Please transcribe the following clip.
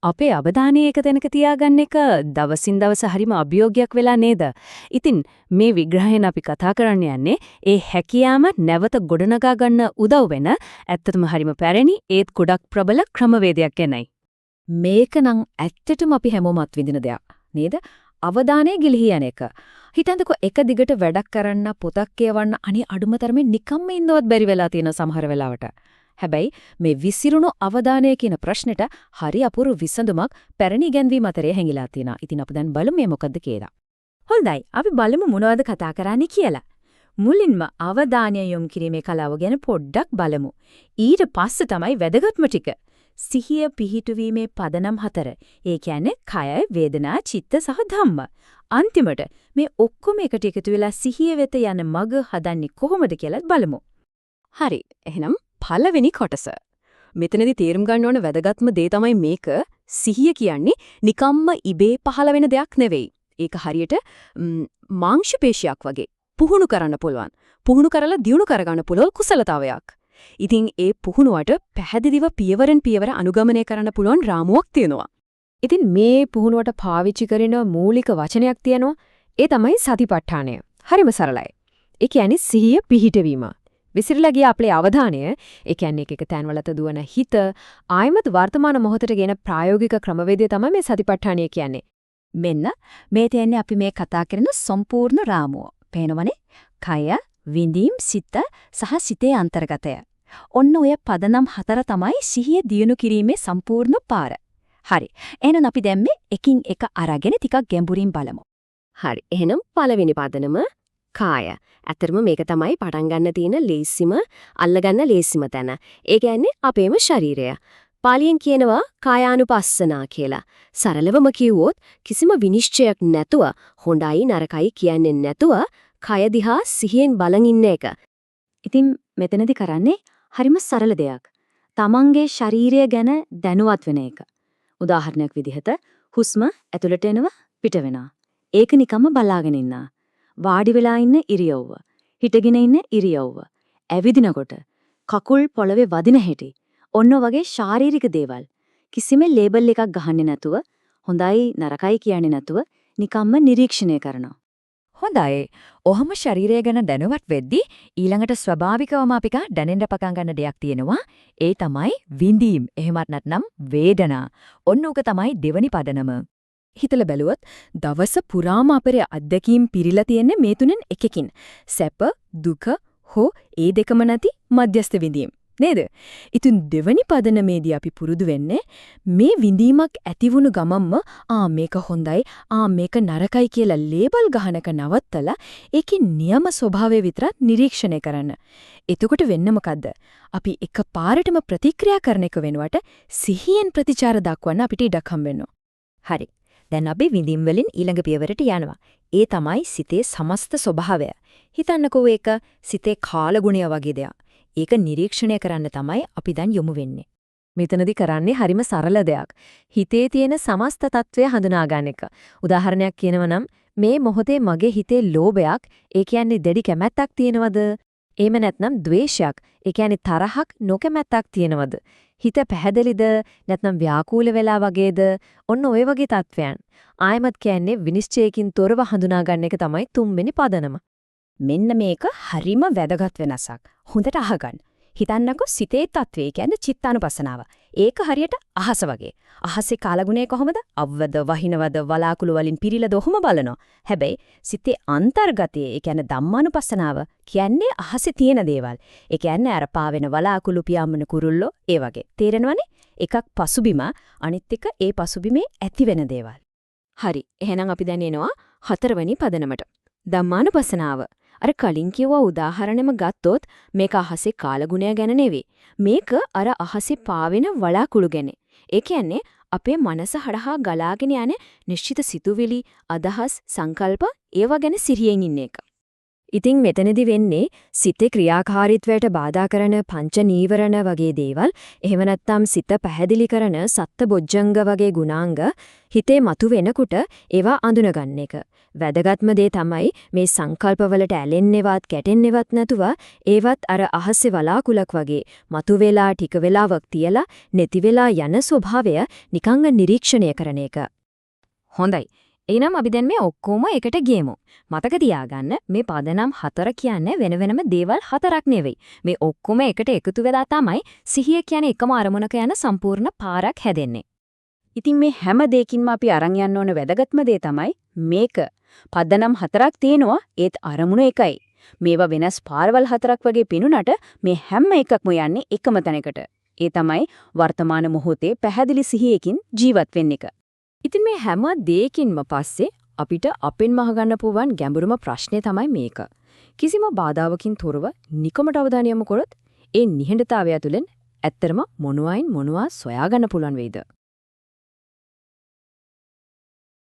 අපේ අවධානය එක තැනක තියාගන්න එක දවසින් දවස හරිම අභියෝගයක් වෙලා නේද? ඉතින් මේ විග්‍රහයෙන් අපි කතා කරන්න යන්නේ ඒ හැකියාව නැවත ගොඩනගා ගන්න උදව් වෙන ඇත්තටම හරිම පැරණි ඒත් ගොඩක් ප්‍රබල ක්‍රමවේදයක් ගැනයි. මේක නම් ඇත්තටම අපි හැමෝම අත්විඳින දෙයක් නේද? අවධානය ගිලිහි යන එක. හිතන්නකෝ එක දිගට වැඩක් කරන්න, පොතක් කියවන්න, අනේ අඩුම තරමේ නිකම්ම ඉන්නවත් බැරි වෙලා තියෙන සමහර වෙලාවට. හැබැයි මේ විසිරුණු අවධානය කියන ප්‍රශ්නෙට හරි අපූර්ව විසඳුමක් පැරණි ඉගැන්වීම් අතරේ හැංගිලා තියෙනවා. ඉතින් අපි දැන් බලමු මේ මොකද්ද කියලා. හොඳයි, අපි බලමු මොනවද කතා කරන්නේ කියලා. මුලින්ම අවධානය යොමු කිරීමේ කලාව ගැන පොඩ්ඩක් බලමු. ඊට පස්සේ තමයි වැදගත්ම ටික. සිහිය පිහිටුවීමේ පදනම් හතර. ඒ කියන්නේ කය, වේදනා, චිත්ත සහ ධම්ම. අන්තිමට මේ ඔක්කොම එකට එකතු වෙලා සිහිය වෙත යන මඟ හදන්නේ කොහොමද කියලාත් බලමු. හරි. එහෙනම් පළවෙනි කොටස. මෙතනදී තේරුම් ගන්න ඕන වැදගත්ම දේ තමයි මේක. සිහිය කියන්නේ නිකම්ම ඉබේ පහළ වෙන දෙයක් නෙවෙයි. ඒක හරියට මාංශ පේශියක් වගේ. පුහුණු කරන්න පුළුවන්. පුහුණු කරලා දියුණු කරගන්න පුළුවන් කුසලතාවයක්. ඉතින් ඒ පුහුණුවට පැහැදිලිව පියවරෙන් පියවර අනුගමනය කරන්න පුළුවන් රාමුවක් තියෙනවා. ඉතින් මේ පුහුණුවට පාවිච්චි කරන මූලික වචනයක් තියෙනවා. ඒ තමයි සතිපට්ඨානය. හරිම සරලයි. ඒ කියන්නේ සිහිය පිහිටවීම. විසිරලා ගිය අපේ අවධානය, ඒ කියන්නේ එක එක තැන්වලට දුවන හිත, ආයමත් වර්තමාන මොහොතට ගෙන ප්‍රායෝගික ක්‍රමවේදය තමයි මේ සතිපට්ඨානය කියන්නේ. මෙන්න මේ තියෙන්නේ අපි මේ කතා කරන සම්පූර්ණ රාමුව. පේනවනේ? කය, විඳීම්, සිත සහ සිතේ අන්තර්ගතය. ඔන්න ඔය පදනම් හතර තමයි සිහිය දියුණු කිරීමේ සම්පූර්ණ පාර. හරි. එහෙනම් අපි දැන් මේ එකින් එක අරගෙන ටිකක් ගැඹුරින් බලමු. හරි. එහෙනම් පළවෙනි පදනම කාය. ඇත්තටම මේක තමයි පටන් ගන්න තියෙන ලේසිම, අල්ලගන්න ලේසිම තැන. ඒ කියන්නේ අපේම ශරීරය. පාලියෙන් කියනවා කායානුපස්සනා කියලා. සරලවම කිව්වොත් කිසිම විනිශ්චයක් නැතුව, හොඳයි නරකයි කියන්නේ නැතුව කය දිහා සිහියෙන් බලන් ඉන්න එක. ඉතින් මෙතනදි කරන්නේ හරිම සරල දෙයක්. තමන්ගේ ශරීරය ගැන දැනුවත් වෙන එක. උදාහරණයක් විදිහට හුස්ම ඇතුළට එනවා, පිට වෙනවා. ඒක නිකම්ම බලාගෙන ඉන්නා. වාඩි වෙලා ඉන්න ඉරියව්ව, හිටගෙන ඉන්න ඉරියව්ව, ඇවිදිනකොට කකුල් පොළවේ වදින හැටි, ඔන්න වගේ ශාරීරික දේවල් කිසිම ලේබල් එකක් ගහන්නේ නැතුව, හොඳයි නරකයි කියන්නේ නැතුව නිකම්ම නිරීක්ෂණය කරනවා. හොඳයි. ඔහම ශරීරය ගැන දැනුවත් වෙද්දි ඊළඟට ස්වභාවිකවම අපිට දැනෙන්න පටන් ගන්න දෙයක් තියෙනවා. ඒ තමයි විඳීම්. එහෙමත් නැත්නම් වේදනා. ඔන්න ඕක තමයි දෙවනි පදනම. හිතලා බැලුවොත් දවස පුරාම අපේ අත්දැකීම් පිරීලා තියෙන්නේ මේ තුනෙන් එකකින්. සැප, දුක හෝ ඒ දෙකම නැති මධ්‍යස්ථ විඳීම්. නේද? ඉතින් දෙවනි පදනමේදී අපි පුරුදු වෙන්නේ මේ විඳීමක් ඇතිවුණු ගමන්ම ආ මේක හොඳයි, ආ මේක නරකයි කියලා ලේබල් ගහන එක නවත්තලා ඒකේ නියම ස්වභාවය විතරක් නිරීක්ෂණය කරන්න. එතකොට වෙන්නේ මොකද්ද? අපි එකපාරටම ප්‍රතික්‍රියා කරන එක වෙනුවට සිහියෙන් ප්‍රතිචාර දක්වන්න අපිට ඉඩක් හම්බ වෙනවා. හරි. දැන් අපි විඳීම් වලින් ඊළඟ පියවරට යනවා. ඒ තමයි සිතේ සමස්ත ස්වභාවය. හිතන්නකෝ ඒක සිතේ කාලගුණය වගේ දෙයක්. ඒක නිරීක්ෂණය කරන්න තමයි අපි දැන් යොමු වෙන්නේ. මෙතනදි කරන්නේ හරිම සරල දෙයක්. හිතේ තියෙන සමස්ත තත්වය හඳුනා ගන්න එක. උදාහරණයක් කියනවා නම් මේ මොහොතේ මගේ හිතේ ලෝභයක්, ඒ කියන්නේ දැඩි කැමැත්තක් තියෙනවද? එහෙම නැත්නම් ද්වේෂයක්, ඒ කියන්නේ තරහක්, නොකැමැත්තක් තියෙනවද? හිත පැහැදිලිද? නැත්නම් ව්‍යාකූල වෙලා වගේද? ඔන්න ඔය වගේ තත්වයන්. ආයමත් කියන්නේ විනිශ්චයකින් තොරව හඳුනා ගන්න එක තමයි තුන්වෙනි පදනම. මෙන්න මේක හරිම වැදගත් වෙනසක්. හොඳට අහගන්න. හිතන්නකෝ සිතේ තත්වය කියන්නේ චිත්තානුපස්සනාව. ඒක හරියට අහස වගේ. අහසේ කාලගුණය කොහොමද? අව්වද, වහිනවද, වලාකුළු වලින් පිරීලාද ඔහොම බලනවා. හැබැයි සිතේ අන්තර්ගතය, ඒ කියන්නේ ධම්මානුපස්සනාව කියන්නේ අහසේ තියෙන දේවල්. ඒ කියන්නේ අර පාවෙන වලාකුළු, පියාඹන කුරුල්ලෝ ඒ වගේ. තේරෙනවනේ? එකක් පසුබිම, අනිත් එක ඒ පසුබිමේ ඇති වෙන දේවල්. හරි. එහෙනම් අපි දැන් එනවා හතරවෙනි පදනමට. ධම්මානුපස්සනාව. අර කලින් කිව්ව උදාහරණෙම ගත්තොත් මේක අහසේ කාලගුණය ගැන නෙවෙයි. මේක අර අහසේ පාවෙන වලාකුළු ගැන. ඒ කියන්නේ අපේ මනස හරහා ගලාගෙන යන නිශ්චිත සිතුවිලි, අදහස්, සංකල්ප ඒවා ගැන සිහියෙන් ඉන්න එක. ඉතින් මෙතනදි වෙන්නේ සිතේ ක්‍රියාකාරීත්වයට බාධා කරන පංච නීවරණ වගේ දේවල්, එහෙම නැත්නම් සිත පැහැදිලි කරන සත්ත බොජ්ජංග වගේ ගුණාංග හිතේ මතුවෙනකොට ඒවා අඳුනගන්න එක. වැදගත්ම දේ තමයි මේ සංකල්පවලට ඇලෙන්නේවත් ගැටෙන්නේවත් නැතුව ඒවත් අර අහසේ වලාකුලක් වගේ මතුවෙලා ටික වෙලාවක් තියලා නැති වෙලා යන ස්වභාවය නිකං නිරීක්ෂණය කරන එක. හොඳයි. එහෙනම් අපි දැන් මේ ඔක්කොම එකට ගියමු. මතක තියාගන්න මේ පදනම් හතර කියන්නේ වෙන වෙනම දේවල් හතරක් නෙවෙයි. මේ ඔක්කොම එකට එකතු වෙලා තමයි සිහිය කියන්නේ එකම අරමුණක යන සම්පූර්ණ පාරක් හැදෙන්නේ. ඉතින් මේ හැම දෙයකින්ම අපි අරන් යන්න ඕන වැදගත්ම දේ තමයි මේක. පදනම් හතරක් තියෙනවා, ඒත් අරමුණ එකයි. මේවා වෙනස් පාරවල් හතරක් වගේ පෙනුනට මේ හැම එකක්ම යන්නේ එකම තැනකට. ඒ තමයි වර්තමාන මොහොතේ පැහැදිලි සිහියකින් ජීවත් වෙන්න එක. ඉතින් මේ හැම දෙයකින්ම පස්සේ අපිට අපෙන්ම අහගන්න පුළුවන් ගැඹුරුම ප්‍රශ්නේ තමයි මේක. කිසිම බාධාවකින් තොරව නිකමට අවධානය යොමු කරොත් ඒ නිහඬතාවය තුළින් ඇත්තටම මොනවායින් මොනවා සොයාගන්න පුළුවන් වෙයිද?